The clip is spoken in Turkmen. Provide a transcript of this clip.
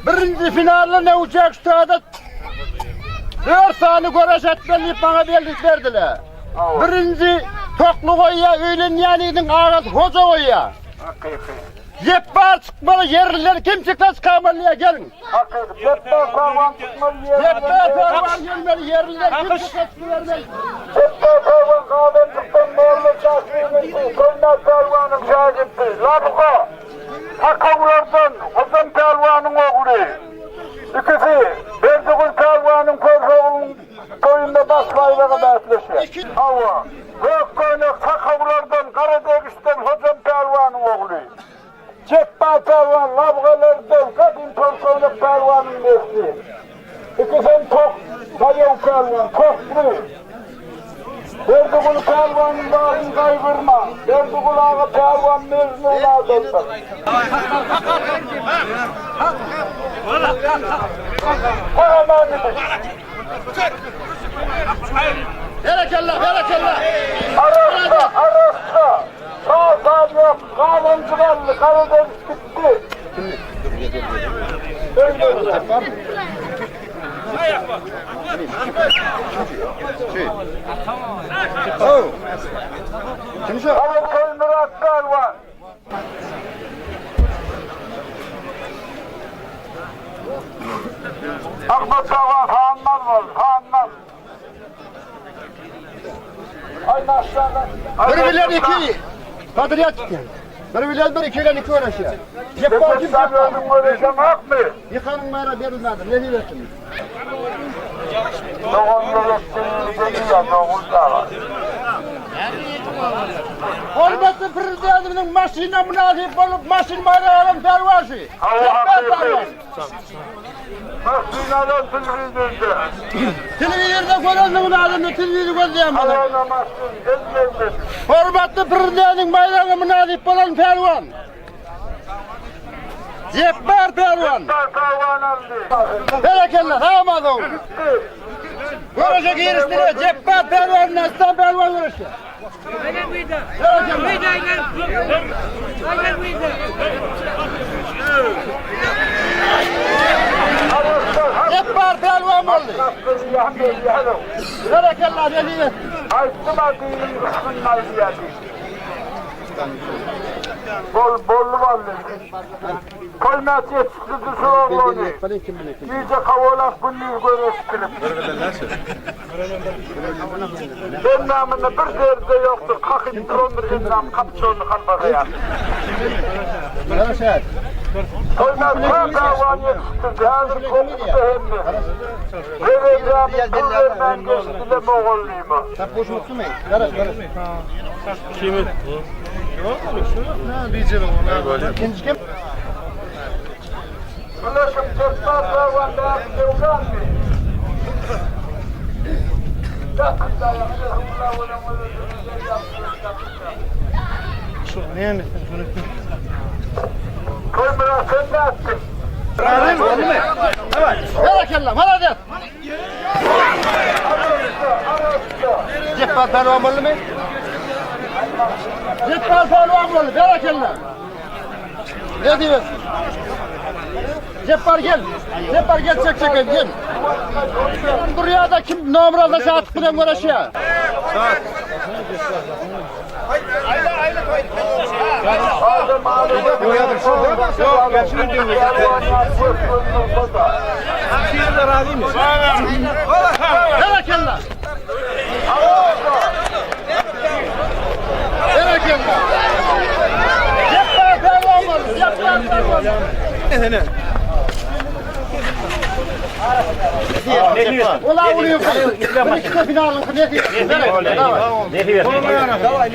Birinji finalda Newçek ştada 4 sany göreş etmeli diýip maňa bellik berdiler. Birinji tokly goýýar, öýlenýän ýigidiň agasy Hoja goýýar. Hakyky. Jepbar çykmaly ýerliler kim çyksa çykamaly diýýär, geliň. Hakyky. Jepbar pälwan çykmaly ýerliler. Jepbar pälwan gelmeli ýerliler kim çyksa çykybermeli. Jepbar pälwan Gazanjykdan Molla Çaşynyňky, Solmaz pälwanyň şägirdi. Labga. Sakawlardan Hojam pälwanyň ogly. Ikisi Berdiguly pälwanyň körpe oglunyň toýunda baş baýraga bäsleşýär. Hawa, gök köýnek sakawlardan Garadegişden Hojam pälwanyň ogly. Jepbar pälwan labgalardan gadym Törköýnek pälwanyň nesli. Ikisem tok, daýaw pälwan, tokly. Berdiguly pälwanyň baryny gaýgyrmaň. Berdiguly aga pälwan mejnun adamdyr. Sag-aman gidiň. Berekella, berekella. Arassa, arassa. Saz-saz ýok. Galanjy galdy, Garadeňiz gitdi. Toýmyrat pälwan. Ahmet pälwan sanmaz bol, sanmaz. Aý maşallah. Bir bilen iki. Kadriýat çykýar. Bir bilen bir, iki bilen iki göreşýär. Jepbar kim Sen özüň göreşeňokmy? Ýykanyň bäri berilmädir. Nesip etsin. Doganlyk etsin diýýän ogul daga. Hormatly Prezidentimiziň maşynyna mynasyp bolup, maşyn baýragy alan pälwanşy. Jepbar pälwan. Maşyn alan telewizorda. Telewizorda görendigini adamda telewizor gözleýän bolar. Alana maşyn el degmesin. Hormatly Prezidentiň baýragyna mynasyp bolan pälwan. Jepbar pälwan. Jepbar pälwan aldy. Berekella, sag boluň. Göreşe girişdiler. Jepbar pälwan bilen Aslan pälwan göreşýär. Jepbar pälwan boldy. Berekella, nesip etsin. Aýtdym-a diniň üstünde aýdýar diýip. Bol, boldy boldy. Toýmät ýetişdirdi şu oglany. Gije kowalap gündiz göreşdirip. Endamynda bir zerre ýokdur, kakyp durandyr endam kapçony halbasaýar. Toýmät köp pälwan ýetişdirdi, häzir okuwda hemmesi. Derejämi pul bermän geçdile mogallyma. Kimi? İkinci kim? Birleşip Jepbar pälwan bäri döwranmy? Toýmyrat sen nätdiň? Berekella, malades. Jepbar pälwan boldumy? Jepbar pälwan boldy, berekella. Ne diýersiň? Jepbar gel. Jepbar gel çek çek gel. Durýar-da kim nomer alsa şatlyk bilen göreşýär. Berekella. Berekella. Jepbar pälwan boldy. Jepbar pälwan. Ola uly. Bir iki finalyň nesip. Berekella. Daway.